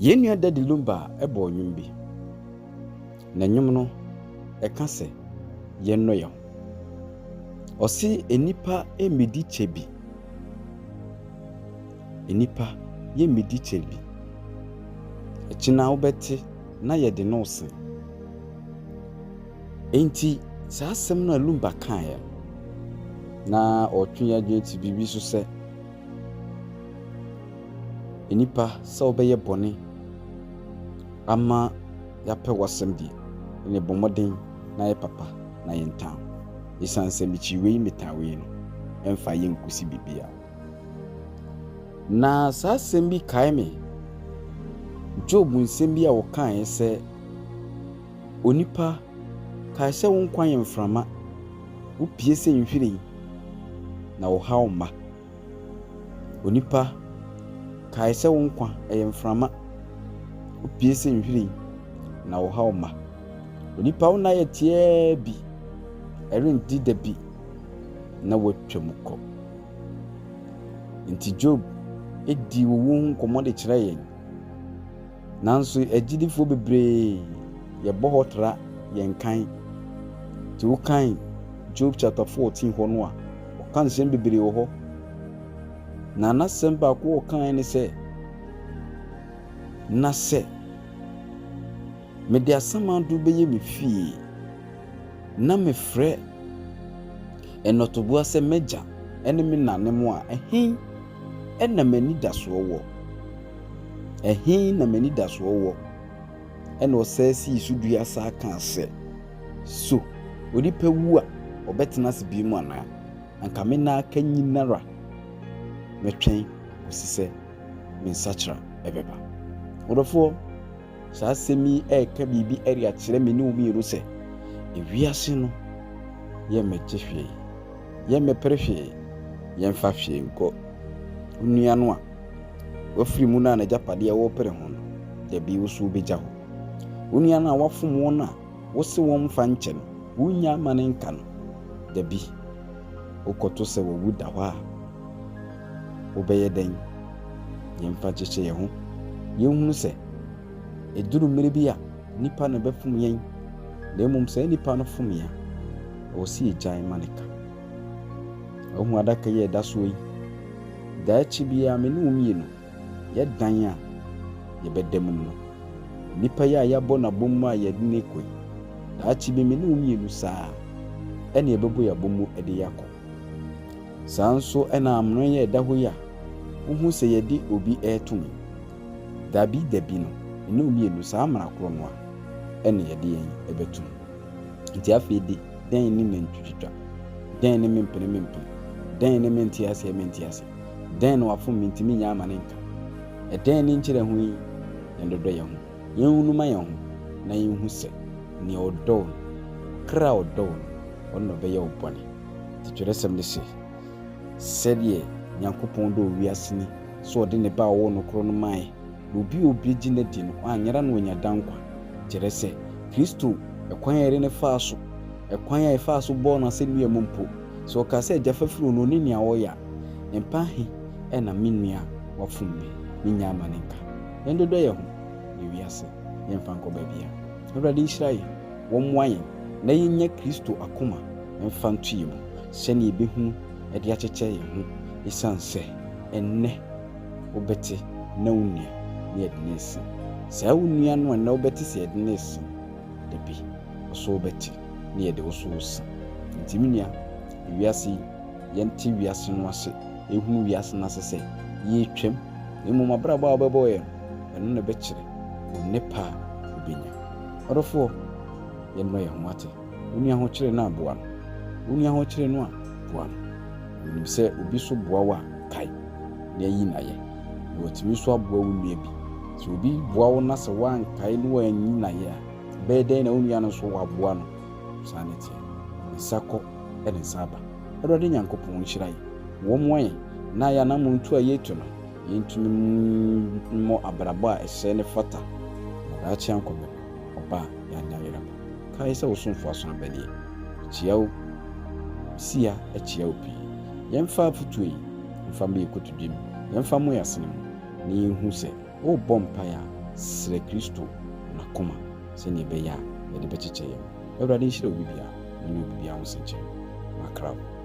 Yɛn nua Daddy Lumba bɔɔ nnwom bi, na nnwom no, ɛka sɛ yɛnnɔ yɛn ho. Ɔse nnipa mmedi kyɛ bi. Nnipa yɛmmedi kyɛ bi. Ɛkyena wobɛte na yɛde no resen. Enti saa asɛm no a Lumba kaeɛ no, na ɔretwe yɛn adwene ti biribi so sɛ, Nnipa sɛ wobɛyɛ bɔne ama yɛapɛ w'asɛm deɛ, ɛnneɛ bɔ mmɔden na yɛ papa na yɛntan wo. Ɛsiane sɛ mekyi wei metan wei no, ɛmfa yɛn nkɔsi biribiara. Na saa asɛm bi kae me Job nsɛm bi a ɔkaeɛ sɛ, Onipa, kae sɛ wo nkwa yɛ mframa, wopue sɛ nhwiren, na wo haw mma. Onipa, kae sɛ wo nkwa yɛ mframa, wopue sɛ nhwiren, na wo haw mma. Onipa, wo nna yɛ tiaa bi, ɛrendi da bi na woatwa mu kɔ. Enti Job dii owu ho nkɔmmɔ de kyerɛɛ yɛn. Nanso agyidifoɔ bebree yɛbɔ hɔ tra yɛn kan. Nti wokan Job chapter 14 hɔ no a, ɔka nsɛm bebree wɔ hɔ. Na n'asɛm baako a ɔkae ne sɛ, Na sɛ mede asamando bɛyɛ me fie, na mefrɛ nnɔtoboa sɛ m'agya ne me na ne mo a, ɛhe na m'anidasoɔ wɔ? Ɛhe na m'anidasoɔ wɔ? Ɛnna ɔsan sii so dua san kaa sɛ, So onipa wu a, ɔbɛtena ase bio anaa? Anka me nna aka nyinara mɛtwɛn kɔsi sɛ me nsakyera bɛba. Ɔdɔfoɔ, saa asɛm yi reka biribi de akyerɛ me ne wo mmienu sɛ, ewiase no, yɛmmɛgye hwee, yɛmmɛpere hwee, yɛmfa hwee nkɔ. Wo nua no a wafiri mu no a n'agyapadeɛ worepere ho no, dabi wo so wobɛgya hɔ. Wo nua no a wafom wɔn a wose wɔn mfa nkyɛ no, wonnya mma no nka no, dabi wokɔto sɛ wawu da hɔ a, wobɛyɛ dɛn? Yɛmfa nkyekyɛ yɛn ho. Yɛnhunu sɛ ɛduru mmerɛ bi a nnipa na ɛbɛfom yɛn, na mmom saa nnipa no fom yɛn a, ɛwɔ sɛ yɛgyae ma no ka. Wahu adaka yi a ɛda soɔ yi? Daakye biara me ne wo mmienu, yɛ dan a yɛbɛda mu no, nnipa yi a yɛabɔ no abom a yɛde no rekɔ yi, daakye bi me ne wo mmienu saa ɛne yɛbɛbɔ yɛn abom de yɛakɔ. Saa nso na amono yi a ɛda hɔ yi a wohu sɛ yɛde obi reto mu yi, dabi dabi no, me ne wo mmienu saa mmara korɔ no ara ɛne yɛde yɛn bɛto mu. Nti afei de, dɛn ne nantwitwitwa? Dɛn ne mempene mempene? Dɛn ne mente aseɛ mente aseɛ? Dɛn na wafom me nti mennya ama ne nka? Ɛdɛn ne nkyerɛho yi? Yɛndodɔ yɛn ho, yɛnhunu ma yɛn ho, na yɛnhu sɛ nea ɔdɔ wo no, ɔkra a ɔdɔ wo no, ɔno na ɔbɛyɛ wo bɔne. Nti twerɛsɛm no se, Sɛdeɛ Nyankopɔn dɔɔ wiase ni, sɛ ɔde ne Ba a ɔwoo no korɔ no maeɛ, na obi a obegye no adi no, wanyera na wanya daa nkwa. Kyerɛ sɛ, Kristo, ɛkwan a yɛde no faa so, ɛkwan a yɛfaa so bɔɔ no asɛnnua mu mpo, sɛ ɔkaa sɛ, Agya fa firi ɔno, ɔnni nea ɔreyɛ a, mpa he na me nua a wafom me, mennya ama no nka. Yɛndodɔ yɛ ho, na wiase yɛmfa nkɔ baabiara. Awurade nhyira yɛn, wɔmmoa yɛn na yɛnnya Kristo akoma mfa nto yɛn mu, sɛnea yɛbɛhunu de akyekyɛ yɛn ho, esiane sɛ ɛnnɛ wobɛte na wo nua ne yɛde no resen. Saa wo nua no a nnɛ wobɛte sɛ yɛde no resen, dabi, wo so wobɛte ne yɛde wo so resen. Nti me nua, wiase yi, yɛnte wiase no ase, yɛhunu wiase no ase sɛ yɛretwam, na mmom abrabɔ a wobɛbɔ yɛ no, ɛno na ɛbɛkyerɛ wo nnepa a wobɛnya. Ɔdɔfoɔ, yɛnnɔ yɛn ho ate. Wo nua ho kyere no a, boa no. Wo nua ho kyere no a, boa no. Menim sɛ obi so boa wo a, kae na ayi no ayɛ, na watumi nso aboa wo nua bi. Sɛ obi boa wo na sɛ woankae na woanyi no ayɛ a, ɛbɛyɛ dɛn na wo nua no nso waboa no? Saa na ɛteɛ. Nsa kɔ na nsa aba. Awurade Nyankopɔn nhyira yɛn, wɔmmoa yɛn na yɛn anammɔntu a yɛretu no, yɛntumi mmɔ abrabɔ a ɛsɛ ne fata, na daakye ankɔbɛ ɔba a yɛanya yera pa. Kae sɛ wo somfo aso aba nie. Mekyia wo. Mesia akyia wo pii. Yɛmfa afotuo yi mfa mmɔ yɛn kotodwe mu, yɛmfa mmɔ yɛn asene mu, na yɛnhu sɛ worebɔ mpaeɛ a, Srɛ Kristo n'akoma sɛnea ɛbɛyɛ a yɛde bɛkyekyɛ yɛn ho. Awurade nhyira obi biara na ɔnyɛ obi biara ho sɛnkyerɛnne. Makra wo.